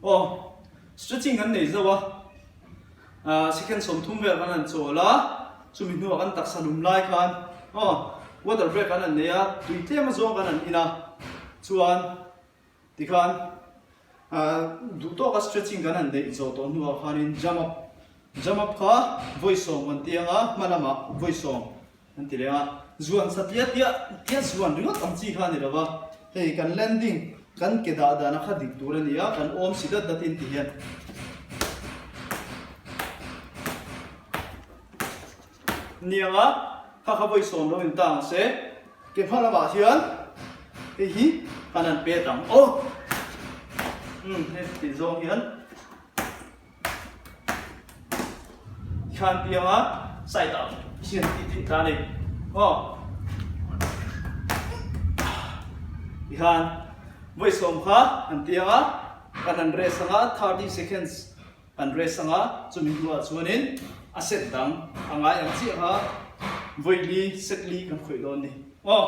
Aw, stretching kan nei zauh a, ah second 30 vel kan han chawl a, chumi hnuah kan taksa lum lai khan aw water break kan han nei a, tui tlem azawng kan han in a, chuan tikhan ah duh tawka stretching kan han neih zawh tawh hnuah khanin jump up, jump up kha vawi sawm kan ti ang a, hma lamah vawi sawm. An ti leh a, zuan sa tia tia tia zuan ringawt ang chi kha a ni lo va, hei kan landing kan ke dah dana kha dik tur a ni a, kan awm si dat datin ti hian. Niang a, kha kha vawi sawm lo in ta ang se, ke hma lamah hian hei hi kan han pet ang aw, umm hei tih zawng hian. Khan pianga side ah hian tih theih ta a ni. Aw. Tikhan vawi sawm kha an ti anga kan han rest anga 30 seconds kan rest anga chumi hnuah chuanin a set dang a ngai ang chiah kha vawi li set li kan khawih dawn ni. Aw.